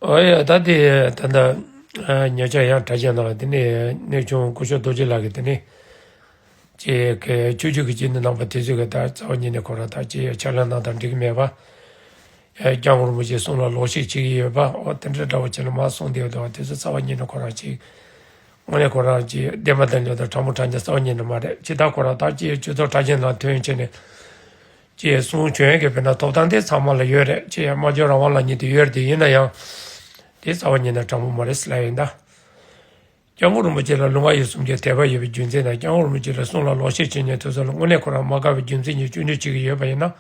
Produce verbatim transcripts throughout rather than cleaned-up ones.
ཨོ་ཡ། ད་དེ་ད་ལྟ་ཉེ་ཆར་ཡང་གྲྭ་ཆེན་ནང་དེ་ནས་གནས་ཆུང་སྐུ་ཞབས་རྡོ་རྗེ་ལགས་ཀྱིས་དེ་ནས་ཅེས་ཀྱི་ཆོས་བརྒྱུད་ཀྱི་སྤྱི་འཐུས་རྣམ་པ་དེ་ཚོས་ཀྱི་ད་རྩ་བ་ཉིད་ནས་ཁོ་རང་ད་ཅེས་ཕྱག་ལས་གནང་དང་འགྲིག་གི་མེད་པ། སྐྱབས་མགོན་རིན་པོ་ཆེའི་གསུང་ལ་ལོག་བཤད་བྱེད་ཀྱི་ཡོད་པ། ཨོ་དེ་འདྲ་འདྲ་བོ་བྱས་ནས་མར་གསུངས་བསྡད་ཡོད་དོ། དེ་ཚོ་རྩ་བ་ཉིད་ནས་ཁོ་རང་ཅིག་དངོས་གནས་ཁོ་རང་ཅིག་བདེན་པ་དང་ལོས་དང་དྲང་པོ་དྲང་རྐྱང་རྩ་བ་ཉིད་ནས་མ་རེད། ཇི་ལྟར་ཁོ་རང་ད་ཅིག་སྤྱི་ཚོགས་དྲ་རྒྱ་ནང་ཐོན་བྱས་ནས་ཅིག་གསུང་བྱོན་གྱི་དཔེར་ན་ཐོབ་ཐང་དེ་ཚང་མ་ལ་ཡོད་རེད། ཅིག་སྨྲ་བརྗོད་རང་དབང་ལབ་མཁན་དེ་ཡོད་རེད། དེ་ཡིན་ན་ཡང་དེ་རྩ་བ་ཉིད་ནས་དྲང་པོ་མ་རེད་ཟེར་ལབ་ཡིན་ད། སྐྱབས་མགོན་རིན་པོ་ཆེ་ལ་ལུས་ངག་ཡིད་གསུམ་གྱི་དད་པ་ཡོད་པའི་རྒྱུ་མཚན་དང་། སྐྱབས་མགོན་རིན་པོ་ཆེ་ལ་གསུང་ལ་ལོག་བཤད་བྱེད་མཁན་དེ་ཚོ་ལ་དངོས་གནས་ཁོ་རང་མ་དགའ་བའི་རྒྱུ་མཚན་གྱིས་སྐྱོན་བརྗོད་བྱེད་ཀྱི་ཡོད་པ་ཡིན་ན།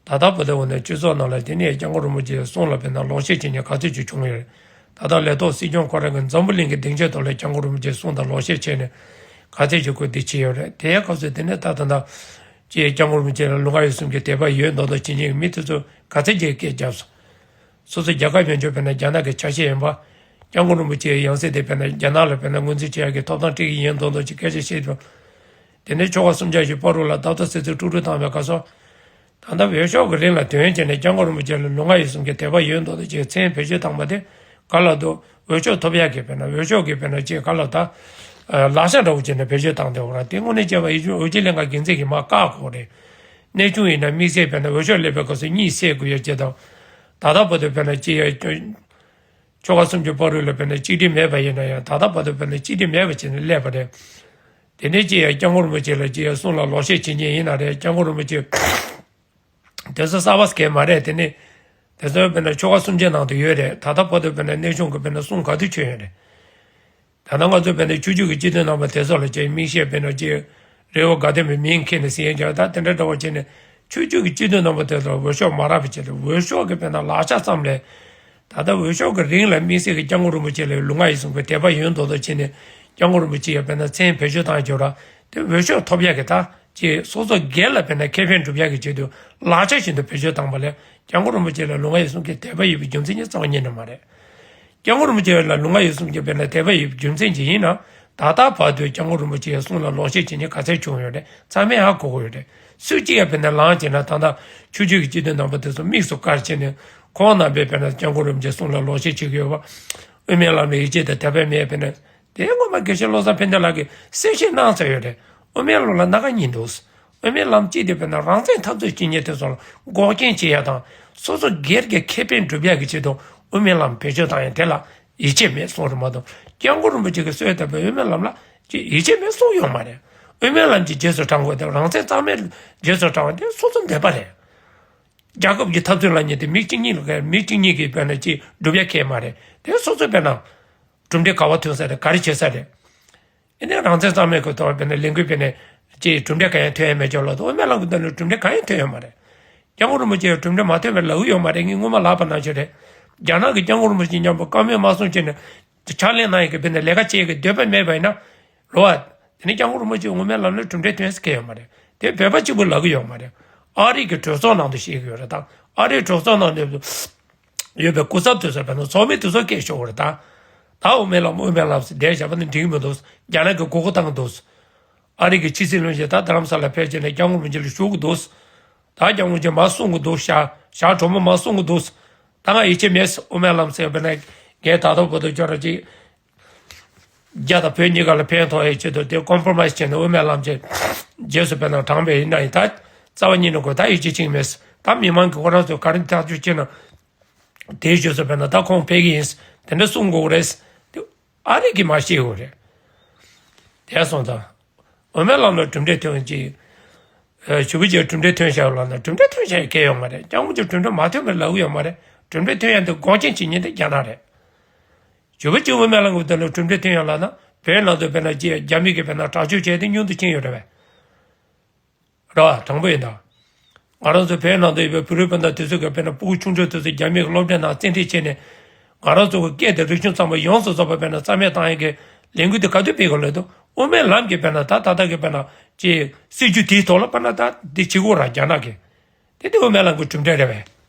ད་ལྟ་བར་དུ་འོ་ན་སྤྱི་ཚོགས་ནང་ལ་དེ་ནས་སྐྱབས་མགོན་རིན་པོ་ཆེའི་གསུང་ལ་དཔེར་ན་ལོག་བཤད་བྱེད་མཁན་ག་ཚོད་ཅིག་བྱུང་ཡོད་རེད། ད་ལྟ་ལས་ཐོག་སྲིད་སྐྱོང་ཁོ་རང་གིས་འཛམ་བུ་གླིང་གི་སྡིངས་ཆའི་ཐོག་ལ་སྐྱབས་མགོན་རིན་པོ་ཆེའི་གསུང་དང་ལོག་བཤད་བྱས་ནས་ག་ཚོད་ཅིག་ཁོས་འདི་བྱས་ཡོད་རེད། དེའི་སྐབས་སུ་དེ་ནས་ད་ད་ལྟ་ཅིག་སྐྱབས་མགོན་རིན་པོ་ཆེ་ལ་ལུས་ངག་ཡིད་གསུམ་གྱི་དད་པ་ཡོད་མདོག་མདོག་བྱེད་མཁན་གྱི་མི་དེ་ཚོ་ག་ཚོད་ཅིག་སྐད་བརྒྱབ་སོང་། སོ་སོ་རྒྱལ་ཁབ་ཡོངས་ཁྱབ་དཔེར་ན་རྒྱ་ནག་གི་ཆ་ཤས་ཡིན་པ། སྐྱབས་མགོན་རིན་པོ་ཆེའི་ཡང་སྲིད་དེ་དཔེར་ན་རྒྱ་ནག་ལ་དཔེར་ན་ངོས་འཛིན་བྱེད་ཡག་གི་ཐོབ་ཐང་སྤྲད་ཀྱི་ཡིན་མདོག་མདོག་ཅིག་སྐད་ཆ་བཤད་དུས། དེ་ནས་ཆོལ་ཁ་གསུམ་ཆར་གྱི་བར་དུ་ལ་ད་ལྟ་སེ་ཚིག་དཀྲུག་དཀྲུག་བཏང་བའི་སྐབས་སུ། ད་ལྟ་འོས་ཤོག་གི་རིང་ལ་དོན་བྱས་ནས་སྐྱབས་མགོན་རིན་པོ་ཆེ་ལ་ལུས་ངག་ཡིད་གསུམ་གྱི་དད་པ་ཡོད་མདོག་མདོག་ཅིག་མཚན་བེད་སྤྱོད་བཏང་བ་དེ་ག་ལ་འདུག་འོས་ཤོག་ཐོབ་ཡག་གི་དཔེར་ན་འོས་ཤོག་གི་དཔེར་ན་ཅིག་ག་ལ་ད་ལག་ཆ་འདྲ་བོ་བྱས་ནས་བེད་སྤྱོད་བཏང་བསྡད་ཡོད་རེད། དེ་དངོས་གནས་བྱས་པ་ཡིན་ན་འོས་བྱེད་ལྷན་ཁང་འགན་འཛིན་གྱིས་མར་བཀག་དགོས་རེད། གནས་ཆུང་ཡིན་ན་དམིགས་བསལ་དཔེར་ན་འོས་ཤོག་སླེབས་པའི་སྐབས་སུ་གཉིད་སད་དགོས་ཡ་ཅིག་དང་། ད་ལྟ་བར་དུ་དཔེར་ན་ཅི་ཡ་ཆོལ་ཁ་གསུམ་གྱི་བར་དུ་ལ་དཔེར་ན་གཅིག་སྒྲིལ་མེད་པ་ཡིན་ན་ཡང་། ད་ལྟ་བར་དུ་དཔེར་ན་གཅིག་སྒྲིལ་མེད་པ་བྱས་ནས་སླེབས་པ་རེད། དེ་ནས་ཅི་ཡ་སྐྱབས་མགོན་རིན་པོ་ཆེ་ལ་ཅི་ཡ་གསུང་ལ་ལོག་བཤད་བྱེད་མཁན་ཡིན་ན་རེད། སྐྱབས་མགོན་རིན་པོ་ཆེ་དེ་ཚོ་གསར་པ་གང་མ་རེད། དེ་ནས་དེ་ཚོ་དཔེར་ན་ཆོལ་ཁ་གསུམ་ཆའི་ནང་དུ་ཡོད་རེད། ད་ལྟ་བར་དུ་དཔེར་ན་གནས་ཆུང་གི་དཔེར་ན་གསུང་ག་དུས་བྱོན་ཡོད་རེད། ད་ལྟ་ང་ཚོ་དཔེར་ན་ཆོས་བརྒྱུད་ཀྱི་སྤྱི་འཐུས་རྣམ་པ་དེ་ཚོ་ལ་ཅིག་མིག་ཤེལ་དཔེར་ན་ཅིག་རི་བོ་དགའ་ལྡན་པའི་མིང་འཁྱེར་ནས་ཟིན་ཡ་ཀྱང་ད་དེ་འདྲ་འདྲ་བོ་བྱས་ནས་ཆོས་བརྒྱུད་ཀྱི་སྤྱི་འཐུས་རྣམ་པ་དེ་ཚོ་ལ་འོས་ཤོག་མ་རག་པ་བྱས་ཏེ། འོས་ཤོག་གི་དཔེར་ན་ལག་ཆ་ཙམ་ལས། ད་ལྟ་འོས་ཤོག་གི་རིང་ལ་དམིགས་བསལ་གྱི་སྐྱབས་མགོན་རིན་པོ་ཆེ་ལ་ལུས་ངག་ཡིད་གསུམ་གྱི་དད་པ་ཡོད་མདོག་མདོག་བྱས་ནས་སྐྱབས་མགོན་རིན་པོ་ཆེ་ཡ་དཔེར་ན་མཚན་བེད་སྤྱོད་བཏང་ཡ་ཅིག་ཡོད་ར། དེ་འོས་ཤོག་ཐོབ་ཡ་གི་ད་ཅིག་སོ་སོ་སྒེར་ལ་དཔེར་ན་ཁེ་ཕན་སྒྲུབ་ཡ་གི་ཆེད་དུ་ལག་ཆ་བཞིན་དུ་བེད་སྤྱོད་བཏང་བ་ལས་སྐྱབས་མགོན་རིན་པོ་ཆེ་ལ་ལུས་ངག་ཡིད་གསུམ་གྱི་དད་པ་ཡོད་པའི་རྒྱུ་མཚན་ནི་རྩ་བ་ཉིད་ནས་མ་རེད། སྐྱབས་མགོན་རིན་པོ་ཆེ་ལ་ལུས་ངག་ཡིད་གསུམ་གྱི་དཔེར་ན་དད་པ་ཡོད་པའི་རྒྱུ་མཚན་ཅིག་ཡིན་ན། ད་ལྟ་བར་དུ་སྐྱབས་མགོན་རིན་པོ་ཆེའི་གསུང་ལ་ལོག་བཤད་བྱེད་མཁན་ག་ཚད་བྱུང་ཡོད་རེད། ཚང་མས་ཧ་གོ་གི་ཡོད་རེད། སུས་ཅིག་ཡང་དཔེར་ན་ལངས་བྱས་ན་ད་ལྟ་ཆོས་བརྒྱུད་ཀྱི་སྤྱི་འཐུས་རྣམ་པ་དེ་ཚོ་དམིགས་སུ་བཀར་བྱས་ནས་ཁོང་རྣམ་པས་དཔེར་ན་སྐྱབས་མགོན་རིན་པོ་ཆེའི་གསུང་ལ་ལོག་བཤད་བྱེད་ཀྱི་ཡོད་པ། དབུ་མའི་ལམ་ལ་ཡིད་ཆེས་དང་དད་པ་མེད། དཔེར་ན་དེ་སྔོན་མ་དགེ་བཤེས་བློ་བཟང་ཕན་བདེ་ལགས་ཀྱིས་གསལ་བཤད་གནང་ཚར་ཡོད་རེད། དབུ་མའི་ལམ་ལ་སྣ་ཁ་གཉིས་འདུག་དབུ་མའི་ལམ་གཅིག་དེ་དཔེར་ན་རང་བཙན་འཐབ་རྩོད་བྱེད་མཁན་དེ་ཚོ་ལ་འགོག་རྐྱེན་བྱེད་ཡ་དང་། སོ་སོ་སྒེར་གྱི་ཁེ་ཕན་སྒྲུབ་ཡ་གི་ཆེད་དུ་དབུ་མའི་ལམ་བེད་སྤྱོད་བཏང་ཡ་དེ་ལ་ཡིད་ཆེས་མེད་གསུངས་རེད་མ་གཏོགས། སྐྱབས་མགོན་རིན་པོ་ཆེ་གིས་གསོལ་བ་བཏབ་པའི་དབུ་མའི་ལམ་ལ་ཅིག་ཡིད་ཆེས་མེད་གསུངས་ཡོད་མ་རེད། དབུ་མའི་ལམ་གྱི་རྗེས་སུ་འབྲང་དགོས་དེ། རང་བཙན་གཙང་མའི་རྗེས་སུ་འབྲང་བ་དེ་སོ་སོ་འདོད་པ་རེད། རྒྱལ་ཁབ་ཀྱི་འཐབ་རྩོད་ལབ་མཁན་དེ་མི་གཅིག་གཉིས་ལ། མི་གཅིག་གཉིས་ཀྱིས་དཔེར་ན་ཅིག་སྒྲུབ་ཡ་གང་ཡང་མ་རེད། དེ་སོ་སོས་དཔེར་ན་གྲུབ་འབྲས་ག་པར་ཐོན་ས་རེད། ག་རེ་བྱེད་ས་རེད། ཨེ་ནས་རང་བཙན་གཙང་མའི་གི་ཐོག་དཔེར་ན་ལས་འགུལ་སྤེལ་ནས་ཅིག་གྲུབ་འབྲས་གང་ཡང་ཐོན་ཡ་མེད་ཀྱང་ལ་དོ། དབུ་མའི་ལམ་གྱི་ཐོག་ནས་གྲུབ་འབྲས་གང་ཡང་ཐོན་ཡོད་མ་རེད། སྐྱབས་མགོན་རིན་པོ་ཆེ་གྲུབ་འབྲས་མ་ཐོན་པའི་ལབ་ཀྱི་ཡོད་མ་རེད། ངས་སྔོན་མ་ལབ་པ་ནང་བཞིན་རེད། རྒྱ་ནག་གི་སྐྱབས་མགོན་རིན་པོ་ཆེ་མཉམ་པོ་བཀའ་མོལ་མ་གསུང་བྱས་ནས་ཕྱག་ལས་གནང་ཡ་གི་དཔེར་ན་ལས་ཀ་བྱེད་ཡ་གི་འདོད་པ་མེད་པ་ཡིན་ན། རེད་བ། དེ་ནས་སྐྱབས་མགོན་རིན་པོ་ཆེ་དབུ་མའི་ལམ་ལ་གྲུབ་འབྲས་ཐོན་ས་གང་ཡང་ཡོད་མ་རེད། དེ་བོད་པ་གཅིག་པུས་ལབ་ཀྱི་ཡོད་མ་རེད། ཨ་རི་གི་གྲོས་ཚོགས་ནང་དུ་བཤད་ཀྱི་ཡོད་རེད་ད། ཨ་རིའི་གྲོས་ཚོགས་ནང་དུ་ཡོད་པའི་སྐུ་ཚབ་དེ་ཚོ་དཔེར་ན་ཚོགས་མི་དེ་ཚོ་སྐད་ཤོར་གི་རེད་ད། ད་དབུ་མའི་ལམ་དབུ་མའི་ལམ་ཟེར་བསྡད་བཞག་པ་ནི་འགྲིག་གི་མི་འདུག་རྒྱ་ནག་གིས་མགོ་སྐོར་བཏང་གི་འདུག་ཨ་རི་གི་ཕྱི་སྲིད་བློན་ཆེན་ད་རྡ་རམ་ས་ལ་ཕེབས་བྱས་ནས་སྐྱབས་མགོན་རིན་པོ་ཆེ་ལ་ཞུ་གི་འདུག་ད་སྐྱབས་མགོན་རིན་པོ་ཆེ་མར་གསུང་གི་འདུག་ཞག་ཞག་དྲུག་པ་མར་གསུང་གི་འདུག་ད་ང་ཡིད་ཆེས་མེད། དབུ་མའི་ལམ་ཟེར་བ་ན་ངས་ད་ལྟ་བར་དུ་ཁྱོད་རང་ཅིག་རྒྱ་དང་བོད་གཉིས་ཀ་ལ་ཕན་ཐོགས་ཡའི་ཆེད་དུ་དེ་ཀོམ་པོ་མའི་སི་བྱས་ནས་དབུ་མའི་ལམ་གྱི་རྗེས་སུ་དཔེར་ན་འབྲངས་པ་ཡིན་ན་ཡང་ད་རྩ་བ་ཉིད་ནས་ཁོ་ད་ཡིད་ཆེས་བྱེད་ཀྱི་མེད། ད་མི་མང་གིས་ཁོ་རང་ཚོས་ག་རེ་ཐག་གཅོད་བྱས་ན་དེའི་རྗེས་སུ་དཔེར་ན་ད་ཁོང་ཕེབས་ཀྱི་ཡིན་དེ་འདྲ་གསུང་དགོས་རེད། དེ་ཨ་རི་གིས་མར་བཤད་དགོས་རེད། དེ་སོང་ཙང་དབུ་མའི་ལམ་ལ་གྲུབ་འབྲས་ཐོན་ཅིག་ཞུ་བ་ཅིག་གྲུབ་འབྲས་ཐོན་བཞག་ལབ་ན་གྲུབ་འབྲས་ཐོན་བཞག་ཡ་གང་ཡང་ཡོད་མ་རེད། སྐྱབས་མགོན་རིན་པོ་ཆེ་གྲུབ་འབྲས་མ་ཐོན་པ་ལབ་ཀྱི་ཡོད་མ་རེད། གྲུབ་འབྲས་ཐོན་ཡ་འདི་འགོག་རྐྱེན་བྱེད་མཁན་དེ་རྒྱ་ནག་རེད། ཞུ་བ་ཅིག་དབུ་མའི་ལམ་གྱི་དོན་ལ་གྲུབ་འབྲས་ཐོན་ཡོང་ལབ་ན་བོད་ནང་དུ་དཔེར་ན་ཅིག་རྒྱ་མི་གིས་དཔེར་ན་དྲག་སྤྱོད་བྱས་ཏེ་ཉུང་དུ་ཕྱིན་ཡོད་རེད་པས། རེད་བ། དྲང་པོ་ཡིན་ད། ང་རང་ཚོ་བོད་ནང་དུ་ཡོད་པའི་བོད་རིགས་སྤུན་ཟླ་དེ་ཚོ་གིས་དཔེར་ན་སྤུ་གུ་ཆུང་ཆུང་དེ་ཚོ་རྒྱ་མི་གི་སློབ་གྲྭའི་ནང་བཙན་ཁྲིད་བྱས་ནས་ང་རང་ཚོ་གི་སྐད་དང་རིག་གཞུང་ཚང་མ་ཡོངས་སུ་རྫོགས་པ་དཔེར་ན་རྩ་མེད་བཏང་ཡས་ཀྱི་ལས་འགུལ་དེ་ག་དུས་སྤེལ་དགོས་ལབ་དུས་དབུ་མའི་ལམ་གྱི་དཔེར་ན་ད་ད་ལྟ་གི་དཔེར་ན་ཅིག་སྲིད་བྱུས་དེའི་ཐོག་ལ་དཔེར་ན་ད་འདི་བྱེད་དགོས་ར་རྒྱ་ནག་གིས། དེ་དེ་དབུ་མའི་ལམ་གྱི་གྲུབ་འབྲས་རེད་པས།